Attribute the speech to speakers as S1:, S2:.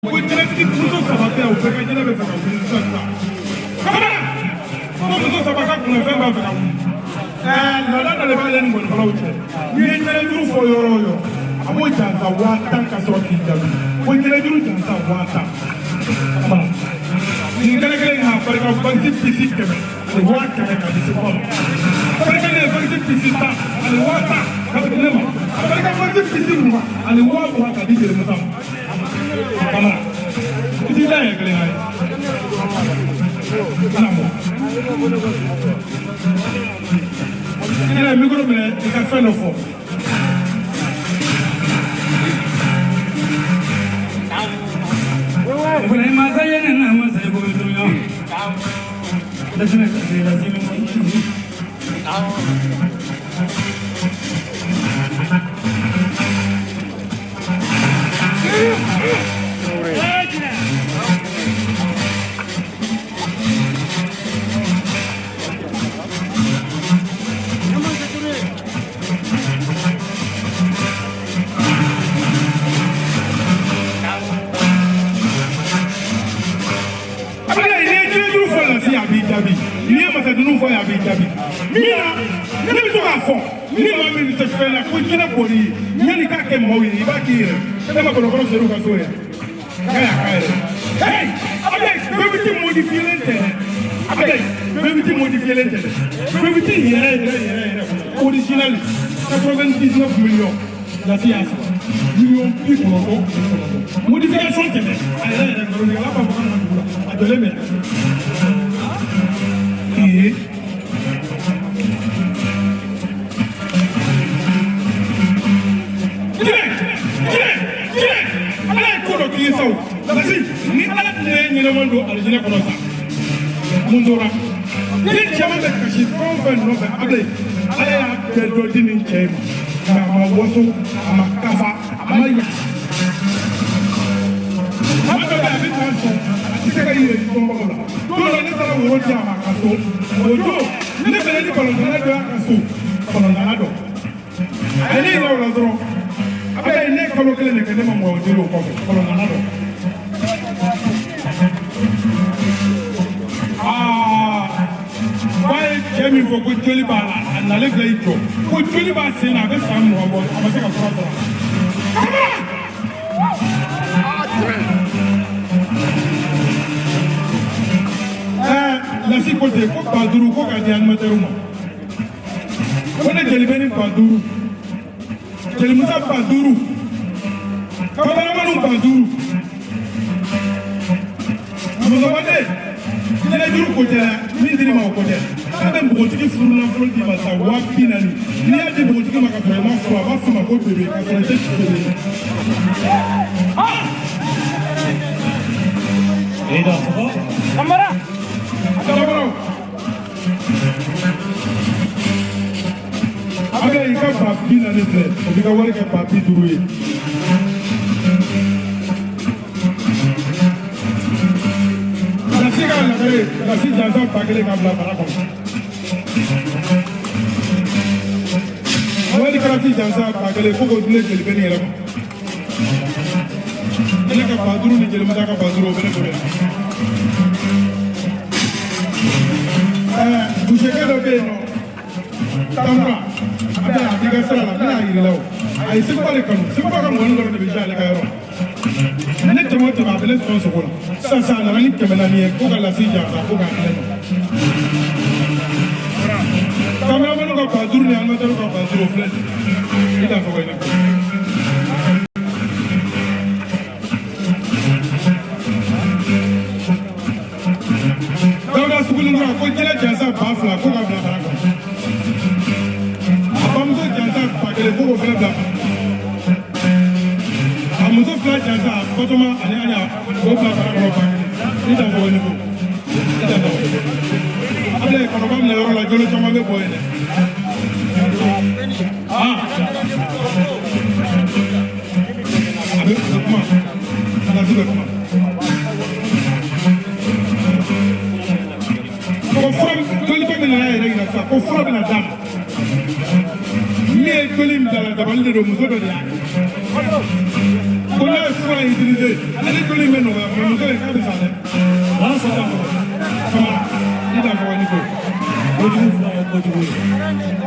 S1: Ko jɛnɛtigi muso saba tɛ, o bɛɛ ka jɛnɛ bɛ fɛ ka wuli sisan sisan. Kamara ko muso saba ka kunnafɛn b'a fɛ ka wuli. Ɛɛ, laada dɔ de b'ale ni ngɔnifɔlaw cɛ. N'i ye jɛnɛjuru fɔ yɔrɔ o yɔrɔ, a b'o jansa 10 000 ka sɔrɔ k'i jaabi ko jɛnɛjuru jansa 10 000. Kamara nin kɛnɛ kelen in a barika bagisi pisi 100 ani 100 000 ka di Seguba ma. A barika ne ye bagisi pisi 10 ani 10 000 ka di ne ma. A barika bagisi pisi 20 ani 20 000 ka di Jeli Musa ma. Kamara i t'i da yɛrɛ kelen ye. Ala mɔ i yɛrɛ micro minɛ, i ka fɛn dɔ fɔ.
S2: Fana masa ye ne na masa ye ko bɛ dunuya. Lasina kasi lasina.
S1: Abdoulaye, n'i ye jinɛjuru fɔ lasi, a b'i jaabi. N'i ye masadunu fɔ, a b'i jaabi. Min na ne bɛ to k'a fɔ, ni maa min tɛ fɛn na ko jinɛ bɔr'i ye, yanni k'a kɛ maaw ye, i b'a k'i yɛrɛ. Ne ma kɔlɔkɔlɔ ser'u ka so ye k'a y'a k'a yɛrɛ. Hey Abdoulaye, V8 modifié tɛ dɛ. Abdoulaye, V8 modifié tɛ dɛ. V8 yɛrɛ yɛrɛ yɛrɛ yɛrɛ original, 99 millions, lasi y'a sɔrɔ 99 millions. Modification tɛ dɛ, a yɛrɛ yɛrɛ nkalontigɛla b'a fɔ k'a nana dugu la, a jɔlen bɛ yan. Ee, jinɛ jinɛ jinɛ, Ala ye ko dɔ k'i ye sa o. Lasi, ni Ala tun ye ɲɛnama don alijinɛ kɔnɔ sa, mun tora? Den caman bɛ kasi fɛn o fɛn nɔfɛ, Abulayi, Ala y'a bɛɛ dɔ di nin cɛ in ma, nka a ma waso, a ma kafa, a ma ya. Maa dɔ bɛ yen, a bɛ taa sɔn, a tɛ se ka i yɛrɛ di dɔnbagaw la. Don dɔ ne taara woro di a ma a ka so. O don ne bɛnna ni balontanna dɔ y'a ka so, balontanna dɔ. A ye ne yira o la dɔrɔn, Abulayi, ne ye kalo kelen de kɛ, ne ma mɔgɔ jeli o kɔfɛ, balontanna dɔ. Aa, k'a ye cɛ min fɔ ko joli b'a la, a nalen filɛ i jɔ ko joli b'a sen na, a bɛ san 20 bɔ, a ma se ka fura sɔrɔ. Kamara! Ɛɛ, lasi ko ten ko 5000 ko k'a di animateur ma. Ko ne jeli bɛ ni 5000, jelimusa 5000, kabaramaniw 5000, musokɔrɔden jinɛjuru ko tɛ min dir'i ma, o ko tɛ. K'a bɛ npogotigi furu nafolo d'i ma sa 40 000, n'i y'a di npogotigi ma ka sɔrɔ i ma furu, a b'a fɔ ma ko bebe, ka sɔrɔ i tɛ bebe.
S2: E da fɔ.
S1: Kamara! Abulayi, i ka 40 000 filɛ, o b'i ka wari kɛ 50 000 ye. Lasi ka lagare, lasi jansa 1000 ka bila bara kɔnɔ. Wali karati jansa 1000 ko k'o di ne jeli bɛ nin yɛrɛ ma. Ne ka 5000 ni jelimusa ka 5000, o bɛ ne bolo yan. Ɛɛ, busekɛ dɔ bɛ yen nɔ, Tamura, a bɛ a b'i ka sira la, n bɛna a yir'i la o. A ye Seguba de kanu, Seguba ka mɔgɔnin dɔrɔn de bɛ ale ka yɔrɔ. Ne tɛmɛ o tɛmɛ, a bɛ ne sɔn sogo la. Sisan sisan a nana ni 400 ye ko ka lasi jansa ko k'a di ne ma. Kameramaniw ka 5000 ni animateur ka 5000, o filɛ nin ye. I t'a fɔ ko i ni ko. Dawuda Sugunikura ko jinɛ jansa 2000 ko ka bila bara kɔnɔ. A bamuso jansa 1000 ko k'o fana bila. A muso fila jansa, Batoma ani Aɲa, k'o bila bara kɔnɔ 1000. I t'a fɔ ko ni ko. I t'a fɔ. Abulayi, kɔnɔba minɛ yɔrɔ la, jolo caman bɛ bɔ yen dɛ. Ah! A bɛ kuma. Lasi bɛ kuma. Ko fura joli bɛ nana yɛrɛ yira sisan ko fura bɛna d'a ma. Min ye joli in bila la, dabali de don, muso dɔ de y'a kɛ. Ko n'a ye fura in utiliser, ale joli in bɛ nɔgɔya, mais muso in k'a bɛ sa dɛ.
S2: Ala sɔnna.
S1: Kamara, i t'a fɔ ni ko.
S2: Kojugu fila ye kojugu ye.